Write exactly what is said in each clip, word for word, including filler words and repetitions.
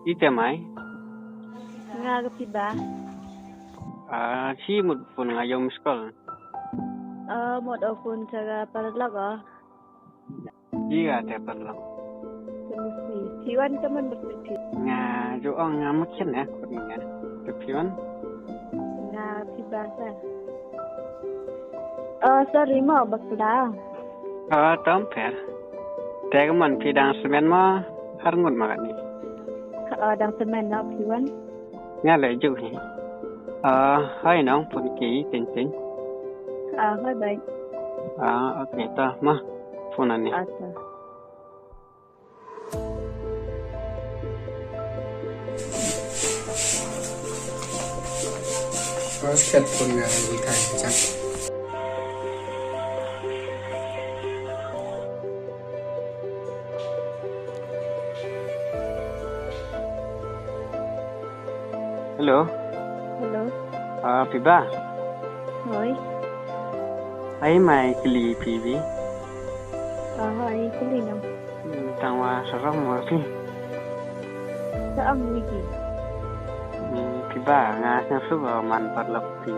Ite mai. Nga ka Phiba. Ah, shi mut phone nga ïoh miss call. Ah, mut o phone sa ka paralok o. Shi ka te paralok. Ka Lucy. Phi wan ka man ba phi. Nga ju ong nga mut chen eh, kut nga. Te phi wan? Nga Phiba sa. Oh, sorry mo, bakla. Oh, tam pher. Te ka man phi dang smen mo, har ngut ma kani. Oh, dang smen no, phi wan. Nga le ju hi. Oh, hai nong pun ki tin tin. Oh, hai bai. Ah, okay, ta ma phone ani. Ah, ta. First step pun nga ngi kai chang. Hello. Hello. Ah, Phiba. Hoi. Ai mai kli Phibi. Ah, hoi kli nam. Hmm, tang wa sarong wa phi. Sa am wi ki. Hmm, Phiba nga sngewsuk man paralok phi.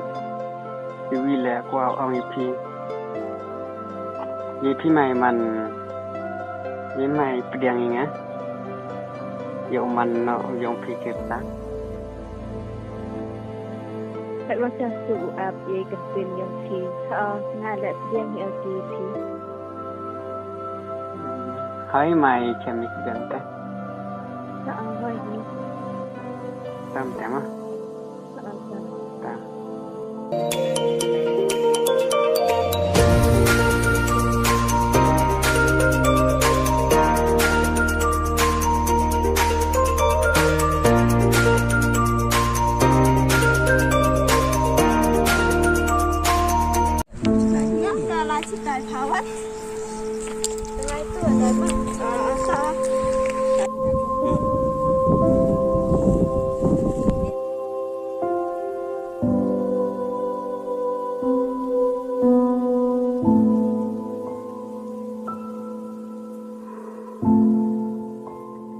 Phi wi le kwah ong ïa phi. Ïa phi mai man. Ïa mai pdiang ïa nga. Ïa u man no ïa u phi kyrta. Phet wan sa su u ap ïa ka pin ïa phi. Ha nga le pdiang ïa ki phi. Hai mai chem ïa ki dan te. Ha hai ni. Tam te ma.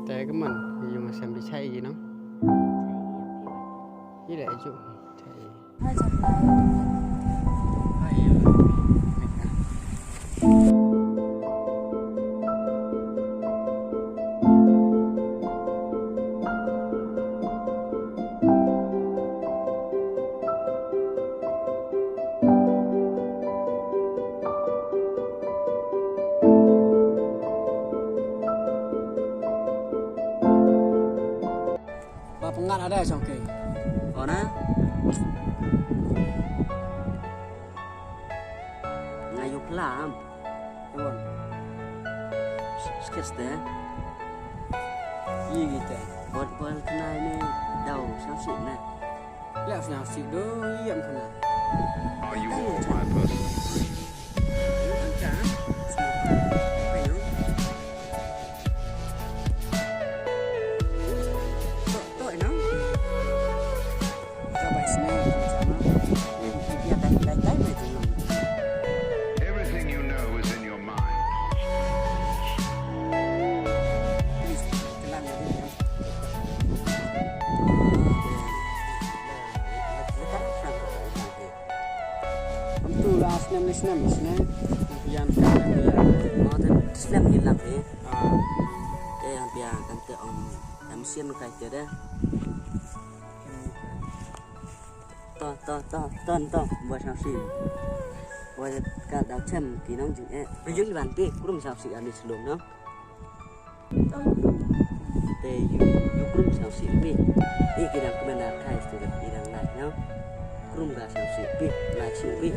Te ka man, yu ma sem bi chai gi no. Ira ju. Ba pyngat ada song ke. Ona. Nga yu plam. Tuan. Skes te. Yi gi te. Bot bol kenai ni dau song sik na. Ya song sik do yam kena. Are you all my personal friends? Everything you know is in your mind. Kum tu la snem ni snem ni snem. Yan ka ni la. Ma te snem ni la ni. Ah. Te yang pia kan te om em sien kai te de. To to to to to buat sangsi. Buat ka dau chem ki nong jing eh. Bejun ban pi kurum sangsi ani selum no. Te yu yu krum sngewsih pi. Te ki dang kmen ar kai stu ki dang lai no. Krum ka sngewsih pi, lai sngewsih pi.